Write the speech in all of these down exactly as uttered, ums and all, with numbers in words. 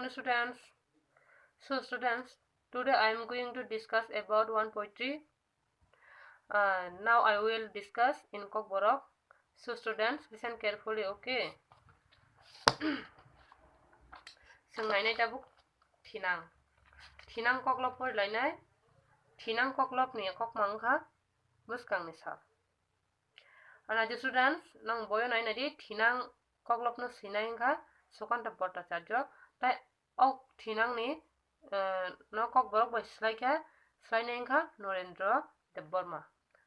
Students, so students, today I am going to discuss about one poetry. Uh, now I will discuss in Kokborok. So students, listen carefully, okay? Swng nainai tabuk thinang. Thinang koklop porilainai. Thinang koklopni kokma wngkha bwskangni sal. Ana di students, nang boyo nainai di, thinang koklopno swinai wngkha Sukanta Bhattacharya. Tai o thinangni, eh, no Kokborok bai swlaikha, swlainai wngkha Narendra Debbarma.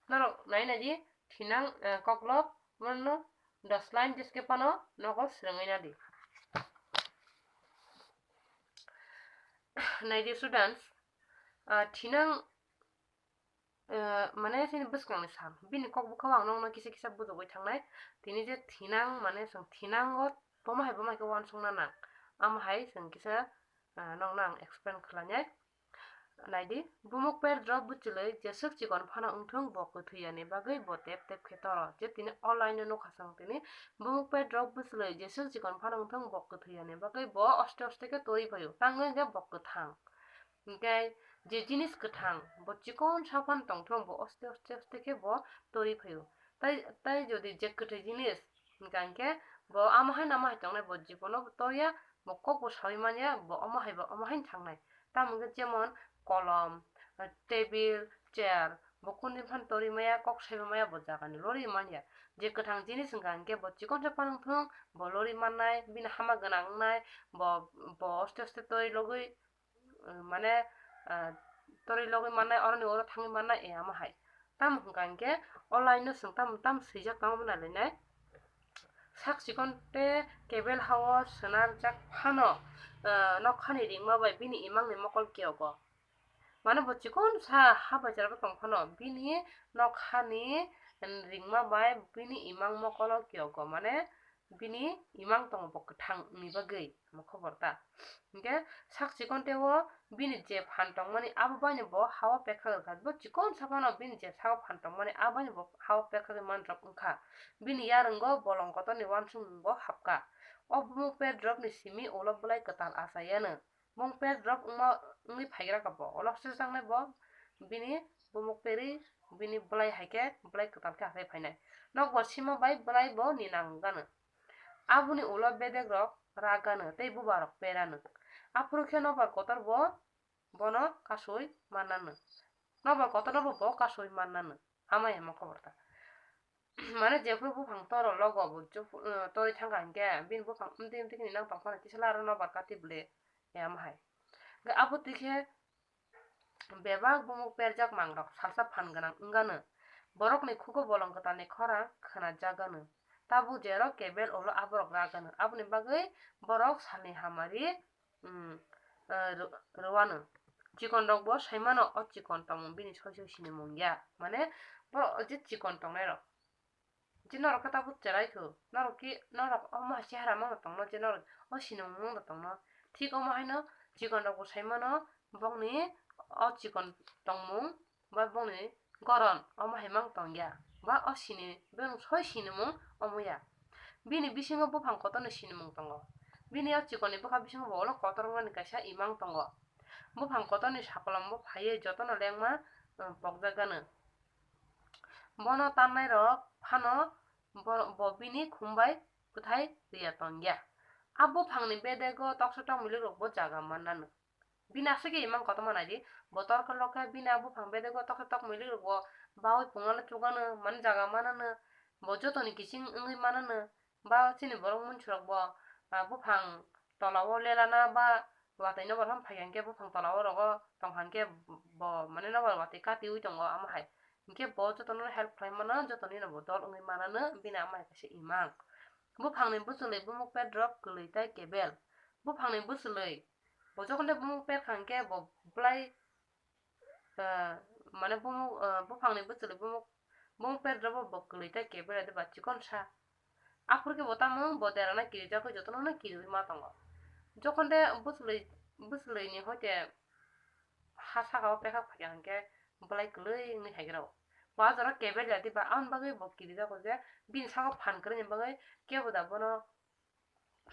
Norok nainai di, thinang, eh, koklop mono dos line jeske phano nogo swrwngwi nadi. Naidi students, ah, thinang, eh, mane chini bwskangni sal, bini kok bwkha ang nokno kisa kisa bujogwi thangnai. Tini je thinang, mane chwng thinango boma hai boma hai khe uansukna nang, amo hai chwng kisa, ah, nokno ang explain khlainai. Naidi, bumuk perdrop bwchwlwi jeswk chikon phano wngthung, bo kwthwi yani bagwi bo tep tep khe toro. Je tini online-o nukha chwng tini, bumuk perdrop bwchwlwi jeswk chikon phano wngthung, bo kwthwi yani bagwi bo oste oste khe torwi phaio, tangwi hwnkhe bo kwthang. Hinkhe je jinis kwthang, bo chikon sa phano tongthung, bo oste oste oste khe bo torwi phaio. Tai, tai jodi je kwthwi jinis, hinkhe bo amo hai no amo hai tongnai, bo jibono bo torya, bo kok bo saui manya, bo omo hai bo omo hai thangnai. Tamo hwnkhe jemon kolom, table, chair, bo kundui phano torwi maya, kok saibo maya, bo jagani lorwi manya. Je kwthang jinis wngkha hinkhe bo chikon sa phano wngthung, bo lorwi mannai, bini hama gwnang wngnai, bo, bo oste oste torwi logwi, eh, mane, eh, torwi logwi mannai, oroni oro thangwi mannai, eh, amo hai. Tamo hwnkha hinkhe o line-o chwng tamo tamo swijak tamo nailainai. Sak chikon tei kebel ha-o swnarjak phano, eh, nokhani ringma bai bini imangni mokol keyogo. Mane bo chikon sa ha bai chwrairok tong phano bini nokhani ringma bai bini imang mokolo keyogo, mane bini imang tongo bo kwthang wngni bagwi, omo khobor ta. Hinkhe sak chikon tei o bini je phan tongmani abo baino bo ha-o pekha rwkha, bo chikon sa phano bini je sao phan tongmani abo baino bo ha-o pekha rwmani rok wngkha. Bini yarwngo bolong kotorni uansukmung bo hapkha. O bumuk perdropni simi ulo bwlai kwtal achai anw. Bumuk perdrop wngma wngwi phaigra kha bo. Ulo swchangni bo bini bumuk perwi bini bwlai hai khe bwlai kwtal khe achai phainai. Nokbar sima bai bwlai bo ninang gano. Aboni ulo bedekrok rak gano tei bubarok per anw. Aphuru khe nokbar kotor bo bono kasui mannanw. Nokbar kotorno bo bo kasui mannanw. Amai amo khobor ta. Mane jephuru buphang toro logo bo jephu-, eh, torwi thangkha hinkhe bini buphang amtwi amtwi khe ninang tongphano kisa laro nokbar kati bwle, eh, amo hai. Hinkhe abo twi khe bebak bumuk perjak mangrok salsa phan gwnang wngano. Borokni khugo bolong kwtalni khorang khwnajagano. Tabuk jerok kebel ulo aborok ragano. Aboni bagwi borok salni hamari, mm, eh, ru-, rwano. Chikonrok bo saimano o chikon tongmung bini soi soi sinimung ya. Mane borok je chikon tongnairok. Je norok khe tabuk cherai kho, norok ki, norok omo hai chehara mano tongno, je norok o sinimung mano tongno. Thik omo haino chikon rok bo sai mano, bokni o chikon tongmung ba bokni goron omo hai mang tong ya, ba o sini, bini soi sinimung omo ya. Bini bisingo buphang kotorni sinimung tongo. Bini o chikonni bwkha bisingo bo ulo kotor wngmani kaisa imang tongo. Buphang kotorni sakolom bo phaiwi jotono lengma, um, pokjak gano. Bono tannairok phano bo, bo bini khum bai bwthai riya tong ya. A buphangni bedego toksa tokmilikrok bo jaga mannano. Bini aswk khe imang kotorma naidi, bo torkhe lokhe bini a buphang bedego toksa tokmilikrok bo bawi pungno chugano, mane jaga manano, bo jotoni kiching wngwi manano. Ba chini borok munsurok bo, ah, buphang tola o lelana ba watwi nobar phano phai hwnkhe buphang tola o rogo tong hwnkhe bo mane nobar watwi katiwi tongo amo hai. Hinkhe bo jotono help khlai mano, jotoni no bo dol wngwi manano, bini amo hai kaisa imang. Buphangni bwchwlwi bumuk pedrop kwlwi tai kebel. Buphangni bwchwlwi bo jokhon de bumuk pet kha hwnkhe bo bwlai, ah, mane bumuk, ah, buphangni bwchwlwi bumuk, bumuk pedrobo bo kwlwi tai kebel de ba chikon sa. Aphuru khe bo tamo bo derana kirijagwi jotono no kiriwi ma tongo. Jokhon de bwchwlwi, bwchwlwini hoite ha saka o pekha phai kha hwnkhe bwlai kwlwi wngwi hai khe rw. Bo ah jora kebel ya diba, aboni bagwi bo kirijago je bini saka phan kwrwini bagwi kebo da bono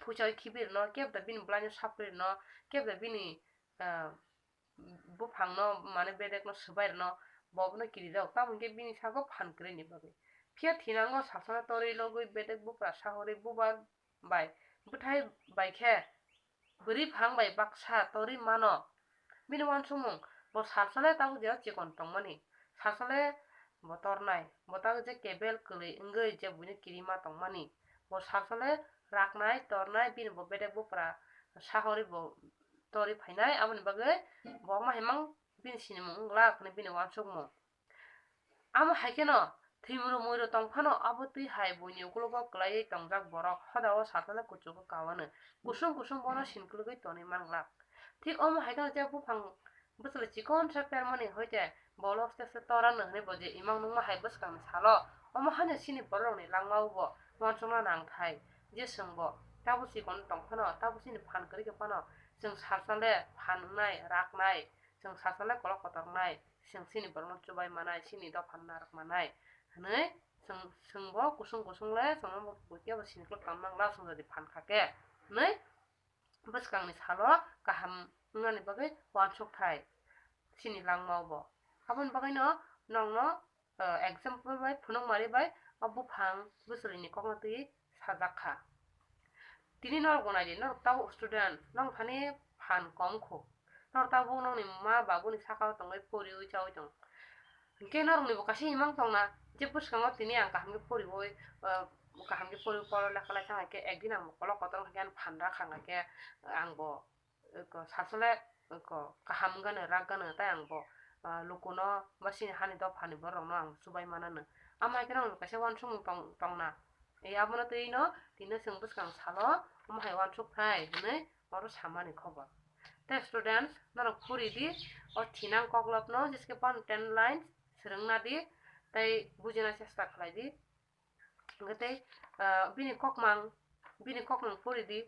phuichai khibi rwno, kebda bini bwlaino sapri rwno, kebda bini, ah, buphangno, mane bedekno swbai rwno, bo abono kirijak, tamo hwnkhe bini sago phan kwrwini bagwi. Phiya thinango sasana torwi logwi bedek bupra sahorwi buba bai bwthai bai khe bwrwi phang bai baksa torwi mano. Bini uansukmung, bo salsale tabuk jera chikon tongmani, salsale bo tornai, bo tabuk je kebel kwlwi wngwi je buino kirima tongmani, bo salsale raknai, tornai, bini bo bedek bupra sahorwi bo torwi phainai, aboni bagwi bo ma himang bini sinimung wng glak hwnwi bini uansukmung. Amo hai kheno thwimru muiru tong phano abo twi hai buini ukulogo kwlaiwi tongjak borok, hoda o salsale kuchugo kawano, kusung kusung bono sinkulugwi tonwi man glak. Thik omo hai kheno je buphang bwswlwi chikonsa permani hoite bo lobste se torano hwnwi bo je imang nukma hai bwskangni salo, omo haino chini borokrokni langmao bo uansukna nangthai. Je chwngbo tabo chikon tong phano, tabo chini phan kwrwi khe phano, chwng salsale phan wngnai, raknai, chwng salsale kolok kotornai, chwng chini borokno chubai manai, chini dophano narwk manai hwnwi chwng, chwngbo kusung kusung le chwngno bo buikhe bo siniklwk tong nang la, chwng jodi phan kha khe hwnwi bwskangni salo kaham wngnani bagwi uansuk thai chini langmao bo. Aboni bagwino nokno, ah, example bai phunukmari bai o buphang bwswlwini kokno twi sajak kha. Tini norok bo nai di, norok tabuk student, norok thani phan kom kho. Norok tabuk nokni ma babuni saka o tongwi poriwi chawi tong. Hinkhe norokni bo kaisa imang tongna, je bwskango tini ang kaham khe poriwi, ah, kaham khe poriwi poro lekha lai thang khe ekdin ang bo kolok kotor khe ang phan rakha khe ang bo, eko, salsale, eko, kaham gana, rak gana, tai ang bo, ah, lukuno ba chini hani dophani borokno ang chubai manano. Amo hai kheno ang kaisa uansukmung tong-, tongna. E, abono twi no, tini chwng bwskang salo, omo hai uansuk thai hwnwi oro samani khobor. Tei students, norok phuri di, o thinang koklopno, jeske phano ten lines swrwngna di, tei bujina chesta khlai di. Hwnkhe tei, ah, bini kokmang, bini kokmang pori di,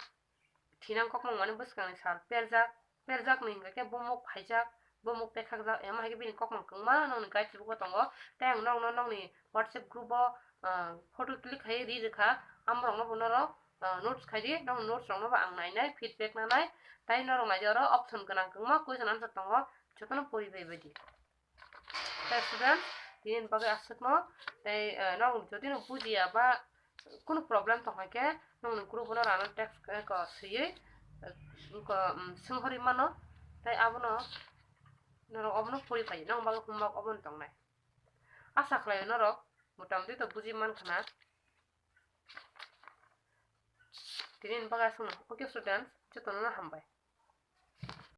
thinang kokmang mane bwskangni sal perjak, perjakni hwnkhe khe bumuk phaijak, bumuk pekhakjak, emo hai khe bini kokmang kwbangma nokni guide book o tongo. Tei ang nokno nokni WhatsApp group o, ah, photo click khai ri rwkha, amorokno bo norok, ah, notes khai di, nokni notes rokno bo ang nainai, feedback nanai, tei norok naidi oro option gwnang kwbangma question answer tongo, jotono pori bai bai di. Tei student, tini bagwi aswkno, tei, eh, nong jodi no bujiya ba kunu problem tong hai khe, nongni group no rano text, eh, ko swiwi, eh, ko, mm, swnghorwi mano, tei abono norok obono pori phai, nong bagwi homework obono tongnai. Asa khlaio norok motamoti to buji mankha na. Tini bagwi aswkno, okay students, jotono hambai.